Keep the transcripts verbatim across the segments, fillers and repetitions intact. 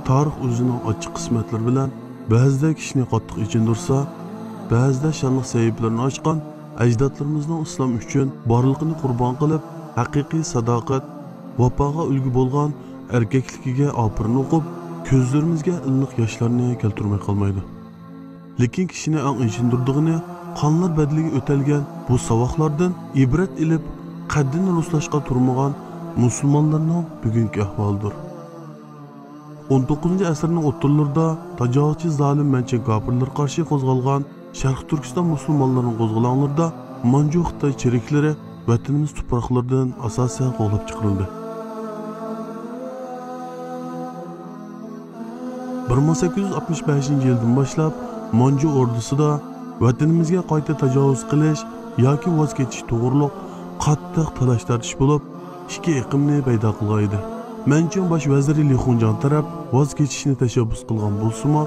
تارىخ ئۆزىنىڭ ئاچچىق قىسمەتلىرى بىلەن بەزىدە كىشىنى قاتتىق ئېچىندۇرسا، بەزىدە شانلىق سەھىپىلىرىنى ئاچقان ئەجدادلىرىمىزنىڭ ئىسلام ئۈچۈن بارلىقىنى قۇربان قىلىپ، ھەقىقىي ساداقەت، ۋاپاغا ئۈلگە بولغان ئەركەكلىكىگە ئاپىرىن ئوقۇپ، كۆزلىرىمىزگە ئىللىق ياشلارنى كەلتۈرمەي قالمايدۇ. لېكىن كىشىنى ئەڭ ئېچىندۇرىدىغىنى، قانلار بەدىلىگە ئۆتەلگەن بۇ ساۋاقلاردىن ئىبرەت ئېلىپ، قەددىنى رۇسلاشقا تۇرمىغان مۇسۇلمانلارنىڭ بۈگۈنكى ئەھۋالىدۇر. ئون توققۇزىنچى ئەسىرنىڭ ئوتتۇرىلىرىدا تاجاۋۇزچى زالىم مەنچىڭ كاپىرلىرىغا قارشى قوزغالغان شەرقىي تۈركىستان مۇسۇلمانلىرىنىڭ قوزغىلاڭلىرىدا مانجۇ خىتاي چېرىكلىرى ۋەتىنىمىز تۇپراقلىرىدىن ئاساسەن قوغلاپ چىقىرىلدى. بىر مىڭ سەككىز يۈز ئاتمىش بەشىنچى يىلدىن باشلاپ مانجۇ ئوردىسىدا ۋەتىنىمىزگە قايتا تاجاۋۇز قىلىش ياكى ۋاز كېچىش توغرۇلۇق قاتتىق تالاش-تارتىش بولۇپ، ئىككى ئېقىمنى پەيدا قىلغان ئىدى. مەنچىڭ باش ۋەزىرى لى خۇڭجاڭ تەرەپ ۋاز كېچىشنى تەشەببۇس قىلغان بولسىمۇ،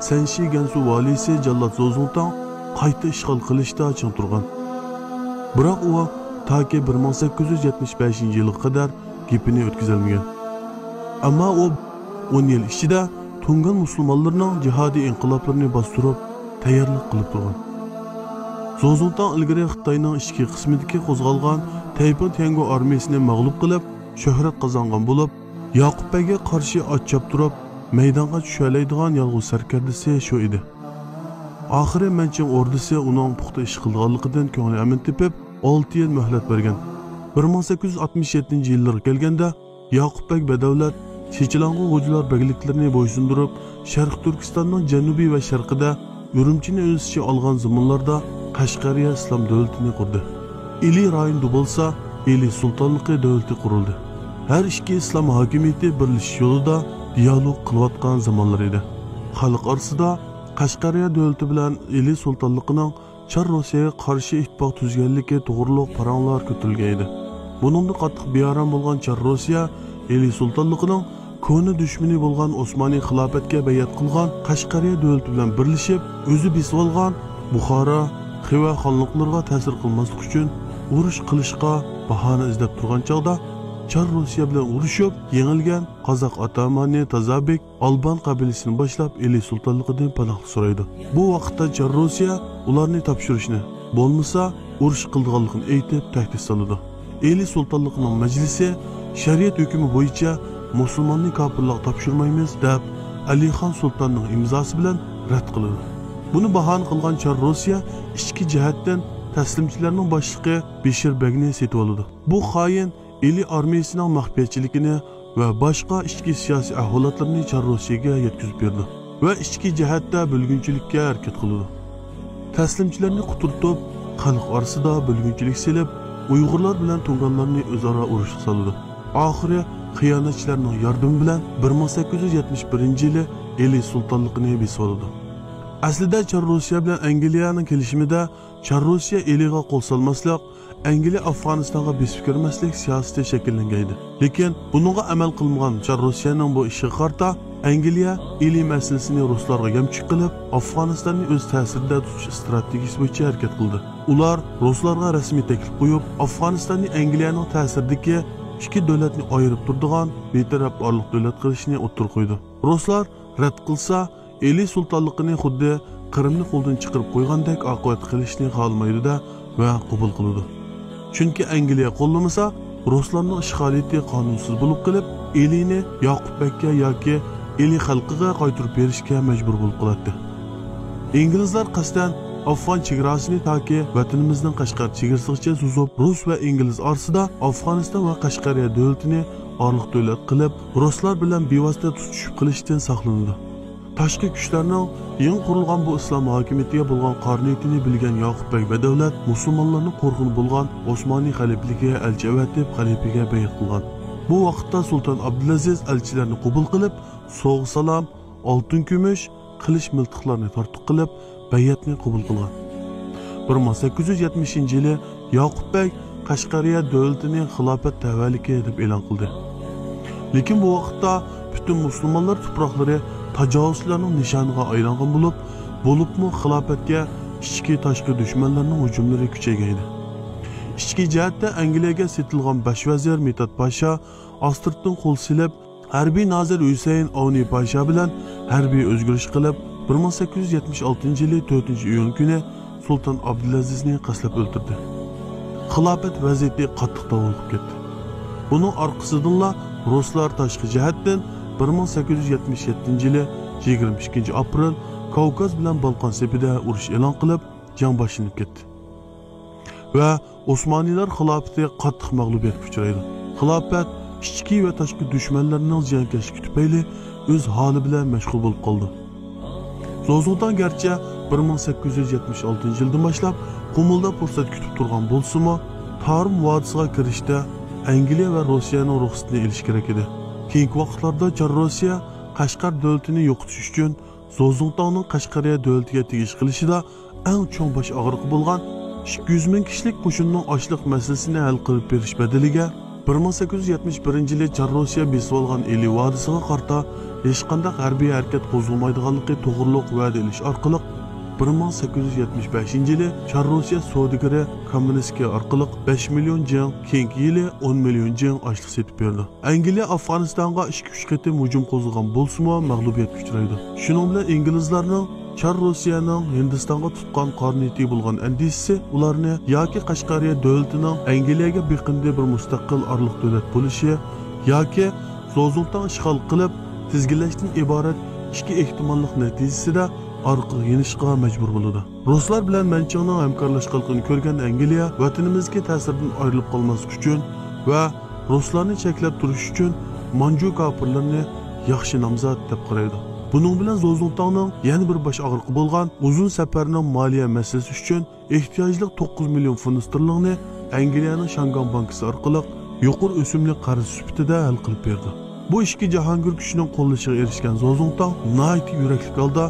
سەنشى گەنسۇ ۋالىيسى جاللات زوزۇڭتاڭ قايتا ئىشغال قىلىشتا چىڭ تۇرغان. بىراق ئۇ تاكى بىر مىڭ سەككىز يۈز يەتمىش بەشىنچى يىلغا قەدەر گېپىنى ئۆتكۈزەلمىگەن. ئەمما ئۇ ئون يىل ئىچىدە تۇڭگان مۇسۇلمانلىرىنىڭ جىھادىي ئىنقىلابلىرىنى باستۇرۇپ، تەييارلىق قىلىپ تۇرغان. زوزۇڭتاڭ ئىلگىرى خىتاينىڭ ئىچكى قىسمىدىكى قوزغالغان تەيپىڭ تيەنگو ئارمىيىسىنى مەغلۇپ قىلىپ، شۆھرەت قازانغان بولۇپ، ياقۇپ بەگگە قارشى ئات چاپتۇرۇپ، مەيدانغا چۈشەلەيدىغان يالغۇز سەركەردىسى شۇ ئىدى. ئاخىرى مەنچىڭ ئوردىسى ئۇنىڭ پۇختا ئىش قىلىدىغانلىقىدىن كۆڭلى ئەمىن تېپىپ، ئالتە يىل مۆھلەت بەرگەن. بىر مىڭ سەككىز يۈز ئاتمىش يەتتىنچى يىللىرىغا كەلگەندە، ياقۇپ بەگ بەدەۋلەت چېچىلاڭغۇ غوجىلار بەگلىكلىرىنى بويسۇندۇرۇپ، شەرقىي تۈركىستاننىڭ جەنۇبى ۋە شەرقىدە ئۈرۈمچىنى ئۆز ئىچىگە ئالغان زېمىنلاردا قەشقەرىيە ئىسلام دۆلىتىنى قۇردى. ئىلى رايونىدا بولسا ئىلى سۇلتانلىقى دۆلىتى قۇرۇلدى. ھەر ئىككى ئىسلام ھاكىمىيىتى بىرلىشىش يولىدا دىيالوگ قىلىۋاتقان زامانلىرى ئىدى. خەلق ئارىسىدا قەشقەرىيە دۆلىتى بىلەن ئىلى سۇلتانلىقىنىڭ چار روسىيەگە قارشى ئىتتىپاق تۈزگەنلىكى توغرۇلۇق پاراڭلار كۆتۈرۈلگەن ئىدى. بۇنىڭدىن قاتتىق بىئارام بولغان چار روسىيە ئىلى سۇلتانلىقىنىڭ كونا دۈشمىنى بولغان ئوسمانىي خىلاپەتكە بەيئەت قىلغان قەشقەرىيە دۆلىتى بىلەن بىرلىشىپ، ئۆزى بېسىۋالغان بۇخارا، خىۋا خانلىقلىرىغا تەسىر قىلماسلىق ئۈچۈن ئۇرۇش قىلىشقا باھانە ئىزدەپ تۇرغان چاغدا، چار روسىيە بىلەن ئۇرۇشۇپ يېڭىلگەن قازاق ئاتامانى تازابېك ئالبان قەبىلىسىنى باشلاپ ئىلى سۇلتانلىقىدىن پاناھلىق سورايدۇ. بۇ ۋاقىتتا چار روسىيە ئۇلارنى تاپشۇرۇشنى، بولمىسا ئۇرۇش قىلىدىغانلىقىنى ئېيتىپ تەھدىت سالىدۇ. ئىلى سۇلتانلىقىنىڭ مەجلىسى شەرىئەت ھۆكمى بويىچە مۇسۇلماننى كاپىرلارغا تاپشۇرمايمىز دەپ ئەلىخان سۇلتاننىڭ ئىمزاسى بىلەن رەت قىلىدۇ. بۇنى باھانە قىلغان چار روسىيە ئىچكى جەھەتتىن تەسلىمچىلەرنىڭ باشلىقى بېشىر بەگنى سېتىۋالىدۇ. بۇ خائىن ئىلى ئارمىيىسىنىڭ مەخپىيەتچىلىكىنى ۋە باشقا ئىچكى سىياسىي ئەھۋالاتلىرىنى چار روسىيەگە يەتكۈزۈپ بېرىدۇ ۋە ئىچكى جەھەتتە بۆلگۈنچىلىككە ھەرىكەت قىلىدۇ. تەسلىمچىلەرنى قۇترىتىپ، خەلق ئارىسىدا بۆلگۈنچىلىك سېلىپ، ئۇيغۇرلار بىلەن تۇڭگانلارنى ئۆزئارا ئۇرۇشقا سالىدۇ. ئاخىرى خىيانەتچىلەرنىڭ ياردىمى بىلەن بىر مىڭ سەككىز يۈز يەتمىش بىرىنچى يىلى ئىلى سۇلتانلىقىنى بېسىۋالىدۇ. ئەسلىدە چار روسىيە بىلەن ئەنگلىيەنىڭ كېلىشىمىدە چار روسىيە ئىلىغا قول سالماسلىق، ئەنگلىيە ئافغانىستانغا بېسىپ كىرمەسلىك سىياسىتى شەكىللەنگەن ئىدى. لېكىن بۇنىڭغا ئەمەل قىلمىغان چار روسىيەنىڭ بۇ ئىشىغا قارىتا ئەنگلىيە ئىلى مەسىلىسىنى رۇسلارغا يەمچۈك قىلىپ، ئافغانىستاننى ئۆز تەسىرىدە تۇتۇش ئىستراتېگىيىسى بويىچە ھەرىكەت قىلدى. ئۇلار رۇسلارغا رەسمىي تەكلىپ قويۇپ، ئافغانىستاننى ئەنگلىيەنىڭ تەسىرىدىكى ئىككى دۆلەتنى ئايرىپ تۇرىدىغان بىتەرەپ بارلىق دۆلەت قىلىشنى ئوتتۇرىغا قويدى. رۇسلار رەت قىلسا، ئىلى سۇلتانلىقىنى خۇددى قىرىمنى قولدىن چىقىرىپ قويغاندەك ئاقىۋەت قىلىشنى خالىمايدۇ-دە ۋە قوبۇل قىلىدۇ. چۈنكى ئەنگلىيە قوللىمىسا، رۇسلارنىڭ ئىشغالىيىتى قانۇنسىز بولۇپ قېلىپ، ئىلىنى ياقۇپ بەگكە ياكى ئىلى خەلقىگە قايتۇرۇپ بېرىشكە مەجبۇر بولۇپ قالاتتى. ئىنگلىزلار قەستەن ئافغان چېگراسىنى تاكى ۋەتىنىمىزنىڭ قەشقەر چېگرىسىغىچە سوزۇپ، رۇس ۋە ئىنگلىز ئارىسىدا ئافغانىستان ۋە قەشقەرىيە دۆلىتىنى ئارىلىق دۆلەت قىلىپ، رۇسلار بىلەن بىۋاسىتە تۇتۇشۇپ قېلىشتىن ساقلىنىدۇ. تاشقى كۈچلەرنىڭ يېڭى قۇرۇلغان بۇ ئىسلام ھاكىمىيىتىگە بولغان قارا نىيىتىنى بىلگەن ياقۇپ بەگ بەدەۋلەت مۇسۇلمانلارنىڭ قورغىنى بولغان ئوسمانىي خەلىپىلىكىگە ئەلچى ئەۋەتىپ، خەلىپىگە بەيئەت قىلغان. بۇ ۋاقىتتا سۇلتان ئابدۇلئەزىز ئەلچىلەرنى قوبۇل قىلىپ، سوۋغا-سالام، ئالتۇن-كۈمۈش، قىلىچ مىلتىقلارنى تارتۇق قىلىپ، بەيئەتنى قوبۇل قىلغان. بىر مىڭ سەككىز يۈز يەتمىشىنچى يىلى ياقۇپ بەگ قەشقەرىيە دۆلىتىنى خىلاپەت تەۋەلىكى دەپ ئېلان قىلدى. لېكىن بۇ ۋاقىتتا پۈتۈن مۇسۇلمانلار تۇپراقلىرى تاجاۋۇزچىلارنىڭ نىشانىغا ئايلانغان بولۇپ، بولۇپمۇ خىلاپەتكە ئىچكى، تاشقى دۈشمەنلەرنىڭ ھۇجۇملىرى كۈچەيگەن ئىدى. ئىچكى جەھەتتە ئەنگلىيەگە سېتىلغان باش ۋەزىر مىدھەت پاشا ئاستىرتتىن قول سېلىپ، ھەربىي نازىر ھۈسەيىن ئاۋنى پاشا بىلەن ھەربىي ئۆزگىرىش قىلىپ، بىر مىڭ سەككىز يۈز يەتمىش ئالتىنچى يىلى تۆتىنچى ئىيۇن كۈنى سۇلتان ئابدۇلئەزىزنى قەستلەپ ئۆلتۈردى. خىلاپەت ۋەزىيىتى قاتتىق داۋالغىپ كەتتى. بۇنىڭ ئارقىسىدىنلا رۇسلار تاشقى جەھەتتىن بىر مىڭ سەككىز يۈز يەتمىش يەتتىنچى يىلى يىگىرمە ئىككىنچى ئاپرېل كاۋكاز بىلەن بالقان سېپىدە ئۇرۇش ئېلان قىلىپ، جەڭ باشلىنىپ كەتتى. ۋە ئوسمانىيلار خىلاپىتى قاتتىق مەغلۇبىيەتكە ئۇچرايدۇ. خىلاپەت ئىچكى ۋە تاشقى دۈشمەنلەرنىڭ زىيانكەشلىكى تۈپەيلى ئۆز ھالى بىلەن مەشغۇل بولۇپ قالىدۇ. زوزۇڭتاڭ گەرچە بىر مىڭ سەككىز يۈز يەتمىش ئالتىنچى يىلدىن باشلاپ قۇمۇلدا پۇرسەت كۈتۈپ تۇرغان بولسىمۇ، تارىم ۋادىسىغا كىرىشتە ئەنگلىيە ۋە روسىيەنىڭ رۇخسىتىنى ئېلىشى كېرەك ئىدى. كېيىنكى ۋاقىتلاردا چار روسىيە قەشقەر دۆلىتىنى يوقىتىش ئۈچۈن زوزۇڭتاڭنىڭ قەشقەرىيە دۆلىتىگە تېگىش قىلىشىدا ئەڭ چوڭ باش ئاغرىقى بولغان ئىككى يۈز مىڭ كىشىلىك قوشۇننىڭ ئاشلىق مەسىلىسىنى ھەل قىلىپ بېرىش بەدىلىگە، بىر مىڭ سەككىز يۈز يەتمىش بىرىنچى يىلى چار روسىيە بېسىۋالغان ئىلى ۋادىسىغا قارىتا ھېچقانداق ھەربىي ھەرىكەت قوزغىمايدىغانلىقى توغرۇلۇق ۋەدە ئېلىش ئارقىلىق، بىر مىڭ سەككىز يۈز يەتمىش بەشىنچى يىلى چار روسىيە سودىگىرى كامېنسكىي ئارقىلىق بەش مىليون جىڭ، كېيىنكى يىلى ئون مىليون جىڭ ئاشلىق سېتىپ بېرىدۇ. ئەنگلىيە ئافغانىستانغا ئىككى-ئۈچ قېتىم ھۇجۇم قوزغىغان بولسىمۇ، مەغلۇبىيەتكە ئۇچرايدۇ. شۇنىڭ بىلەن ئىنگلىزلارنىڭ چار روسىيەنىڭ ھىندىستانغا تۇتقان قارا نىيىتى بولغان ئەندىشىسى ئۇلارنى ياكى قەشقەرىيە دۆلىتىنىڭ ئەنگلىيەگە بېقىندى بىر مۇستەقىل ئارىلىق دۆلەت بولۇشى ياكى زوزۇڭتاڭ ئىشغال قىلىپ تىزگىنلەشتىن ئىبارەت ئىككى ئېھتىماللىق نەتىجىسىدە ئارقىغا يېنىشقا مەجبۇر بولىدۇ. رۇسلار بىلەن مەنچىڭنىڭ ھەمكارلاشقانلىقىنى كۆرگەن ئەنگلىيە ۋەتىنىمىزدىكى تەسىردىن ئايرىلىپ قالماسلىق ئۈچۈن ۋە رۇسلارنى چەكلەپ تۇرۇش ئۈچۈن مانجۇ كاپىرلىرىنى ياخشى نامزات دەپ قارايدۇ. بۇنىڭ بىلەن زوزۇڭتاڭنىڭ يەنە بىر باش ئاغرىقى بولغان ئۇزۇن سەپەرنىڭ مالىيە مەسىلىسى ئۈچۈن ئېھتىياجلىق توققۇز مىليون فۇنت ستېرلىڭنى ئەنگلىيەنىڭ شاڭگان بانكىسى ئارقىلىق يۇقىرى ئۆسۈملۈك قەرز سۈپىتىدە ھەل قىلىپ بېرىدۇ. بۇ ئىككى جاھانگىر كۈچىنىڭ قوللىشىغا ئېرىشكەن زوزۇڭتاڭ ناھايىتى يۈرەكلىك ھالدا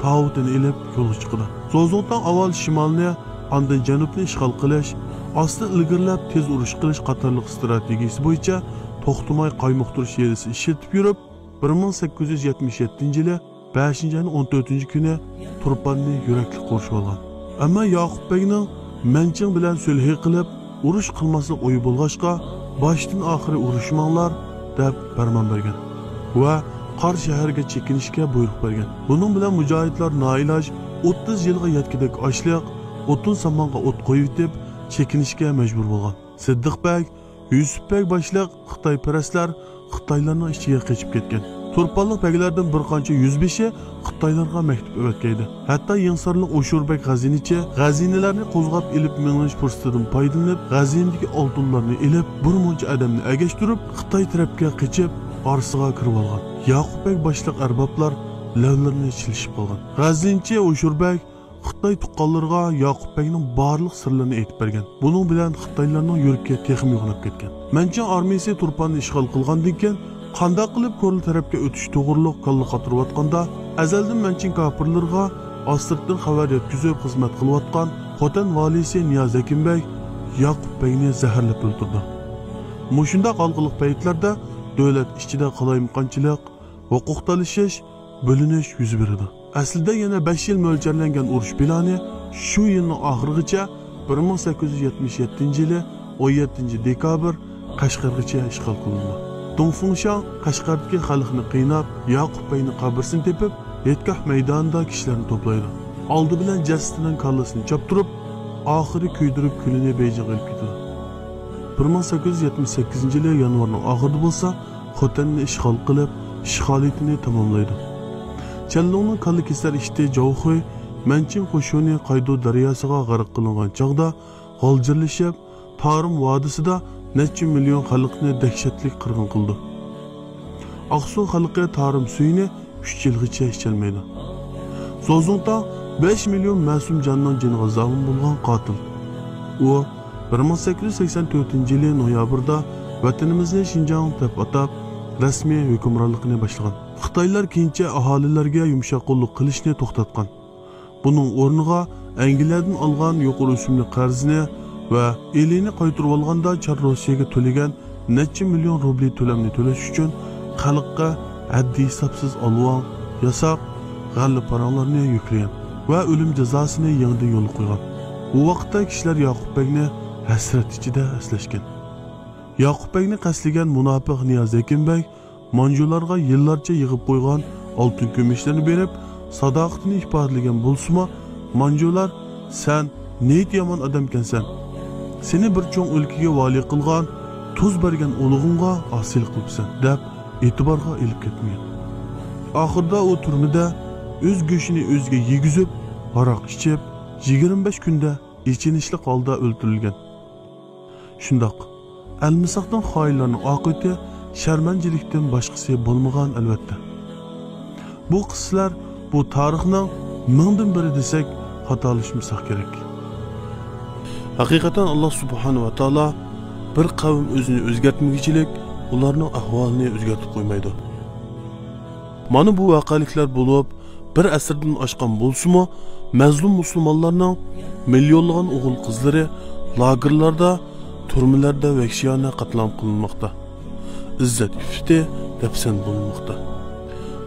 تاۋۇتىنى ئېلىپ يولغا چىقىدۇ. زوزۇڭتاڭ ئاۋۋال شىمالنى، ئاندىن جەنۇبنى ئىشغال قىلىش، ئاستا ئىلگىرىلەپ تېز ئۇرۇش قىلىش قاتارلىق ئىستراتېگىيىسى بويىچە توختىماي قايمۇقتۇرۇش ھىيلىسى ئىشلىتىپ يۈرۈپ، بىر مىڭ سەككىز يۈز يەتمىش يەتتىنچى يىلى بەشىنچى ئاينىڭ ئون تۆتىنچى كۈنى تۇرپاننى يۈرەكلىك قورشىۋالغان. ئەمما ياقۇپ بەگنىڭ مەنچىڭ بىلەن سۈلھى قىلىپ، ئۇرۇش قىلماسلىق ئويى بولغاچقا، باشتىن ئاخىرى ئۇرۇشماڭلار، دەپ پەرمان بەرگەن ۋە قارا شەھەرگە چېكىنىشكە بۇيرۇق بەرگەن. بۇنىڭ بىلەن مۇجاھىدلار نائىلاج ئوتتۇز يىلغا يەتكۈدەك ئاشلىق، ئوتتۇز سامانغا ئوت قويۇۋېتىپ، چېكىنىشكە مەجبۇر بولغان. سىددىق بەگ، يۈسۈپ بەگ باشلىق خىتايپەرەسلەر خىتايلارنىڭ ئىچىگە قېچىپ كەتكەن. تۇرپانلىق بەگلەردىن بىر قانچە يۈزبېشى خىتايلارغا مەكتۇپ ئەۋەتكەيدى. ھەتتا يېڭىسارلىق ئوشۇر بەگ غەزىنىچى غەزىنىلەرنى قوزغاپ ئېلىپ مېڭىش پۇرسىتىدىن پايدىلىنىپ، غەزىنىدىكى ئالتۇنلارنى ئېلىپ، بىر مۇنچە ئادەمنى ئەگەشتۈرۈپ، خىتاي تەرەپكە قېچىپ، ئارىسىغا كىرىۋالغان. ياقۇپ بەگ باشلىق ئەربابلار لەۋلىرىنى چىلىشىپ قالغان. غەزىنىچى ئوشۇر بەگ خىتاي تۇغقانلىرىغا ياقۇپ بەگنىڭ بارلىق سىرلىرىنى ئېيتىپ بەرگەن. بۇنىڭ بىلەن خىتايلارنىڭ يۈرىكى تېخىمۇ يوغىناپ كەتكەن. مەنچىڭ ئارمىيىسى تۇرپاننى ئىشغال قىلغاندىن كېيىن، قانداق قىلىپ كورلا تەرەپكە ئۆتۈش توغرۇلۇق كاللا قاتۇرۇۋاتقاندا، ئەزەلدىن مەنچىڭ كاپىرلىرىغا ئاستىرتتىن خەۋەر يەتكۈزۈپ خىزمەت قىلىۋاتقان خوتەن ۋالىيسى نىياز ھېكىم بەگ ياقۇپ بەگنى زەھەرلەپ ئۆلتۈردى. مۇشۇنداق ھالقىلىق پەيتلەردە دۆلەت ئىچىدە قالايمىقانچىلىق، ھوقۇق تالىشىش، بۆلۈنۈش يۈز بېرىدۇ. ئەسلىدە يەنە بەش يىل مۆلچەرلەنگەن ئۇرۇش پىلانى شۇ يىلنىڭ ئاخىرىغىچە، بىر مىڭ سەككىز يۈز يەتمىش يەتتىنچى يىلى ئون يەتتىنچى دېكابىر قەشقەرگىچە ئىشغال قىلىنىدۇ. دۇڭ فېڭشياڭ قەشقەردىكى خەلقنى قىيناپ، ياقۇپ بەگنىڭ قەبرىسىنى تېپىپ، ھېيتگاھ مەيدانىدا كىشىلەرنى توپلايدۇ. ئالدى بىلەن جەسىتىنىڭ كاللىسىنى چاپتۇرۇپ، ئاخىرى كۆيدۈرۈپ كۈلىنى بېيجىڭغا ئېلىپ كېتىدۇ. بىر مىڭ سەككىز يۈز يەتمىش سەككىزىنچى يىلى يانۋارنىڭ ئاخىرىدا بولسا، خوتەننى ئىشغال قىلىپ، ئىشغالىيىتىنى تاماملايدۇ. چەنلۇڭنىڭ كاللا كېسەر ئىتى جاۋخۇي مەنچىڭ قوشۇنى قايدۇ دەرياسىغا غەرق قىلىنغان چاغدا غالجىرلىشىپ، تارىم ۋادىسىدا نەچچە مىليون خەلقنى دەھشەتلىك قىرغىن قىلىدۇ. ئاقسۇ خەلقى تارىم سۈيىنى ئۈچ يىلغىچە ئىچەلمەيدۇ. زوزۇڭتاڭ بەش مىليون مەسۇم جاننىڭ جېنىغا زامىن بولغان قاتىل. ئۇ بىر مىڭ سەككىز يۈز سەكسەن تۆتىنچى يىلى نويابىردا ۋەتىنىمىزنى شىنجاڭ دەپ ئاتاپ، رەسمىي ھۆكۈمرانلىقىنى باشلىغان. خىتايلار كېيىنچە ئاھالىلەرگە يۇمشاق قوللۇق قىلىشنى توختاتقان. بۇنىڭ ئورنىغا ئەنگلىيەدىن ئالغان يۇقىرى ئۆسۈملۈك قەرزىنى ۋە ئىلىنى قايتۇرۇۋالغاندا چار روسىيەگە تۆلىگەن نەچچە مىليون روبلى تۆلەمنى تۆلەش ئۈچۈن خەلققە ھەددى-ھېسابسىز ئالۋاڭ، ياساق، غەللە پاراڭلارنى يۈكلىگەن ۋە ئۆلۈم جازاسىنى يېڭىدىن يولغا قويغان. بۇ ۋاقىتتا كىشىلەر ياقۇپ بەگنى ھەسرەت ئىچىدە ئەسلەشكەن. ياقۇپ بەگنى قەستلىگەن مۇناپىق نىياز ھېكىم بەگ مانجۇلارغا يىللارچە يىغىپ قويغان ئالتۇن كۈمۈشلىرىنى بېرىپ، ساداقىتىنى ئىپادىلىگەن بولسىمۇ، مانجۇلار، سەن نېيىت يامان ئادەمكەنسەن. سېنى بىر چوڭ ئۆلكىگە ۋالىي قىلغان، تۇز بەرگەن ئۇلۇغۇڭغا ئاسىيلىق قىلىپسەن، دەپ ئېتىبارغا ئېلىپ كەتمىگەن. ئاخىرىدا ئۇ تۈرمىدە ئۆز گۆشىنى ئۆزىگە يېگۈزۈپ، ھاراق ئىچىپ، يىگىرمە بەش كۈندە ئېچىنىشلىق ھالدا ئۆلتۈرۈلگەن. شۇنداق، ئەلمىساقتىن خائىنلارنىڭ ئاقىۋىتى شەرمەنچىلىكتىن باشقىسى بولمىغان، ئەلۋەتتە. بۇ قىسسىلەر بۇ تارىخنىڭ مىڭدىن بىرى دېسەك، خاتالاشمىساق كېرەك. ھەقىقەتەن، ئاللا سۇبھانە ۋە تائالا بىر قەۋم ئۆزىنى ئۆزگەرتمىگۈچىلىك ئۇلارنىڭ ئەھۋالىنى ئۆزگەرتىپ قويمايدۇ. مانا بۇ ۋەقەلىكلەر بولۇپ، بىر ئەسىردىن ئاشقان بولسىمۇ، مەزلۇم مۇسۇلمانلارنىڭ مىليونلىغان ئوغۇل-قىزلىرى لاگېرلاردا، تۈرمىلەردە ۋەھشىيانە قەتلىئام قىلىنماقتا. ئىززەت-ئىپپىتى دەپسەندە بولۇنماقتا.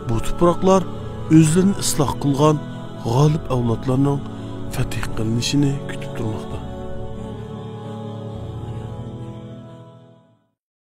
بۇ تۇپراقلار ئۆزلىرىنى ئىسلاھ قىلغان غالىب ئەۋلادلارنىڭ فەتھ قىلىنىشىنى كۈتۈپ تۇرماقتا.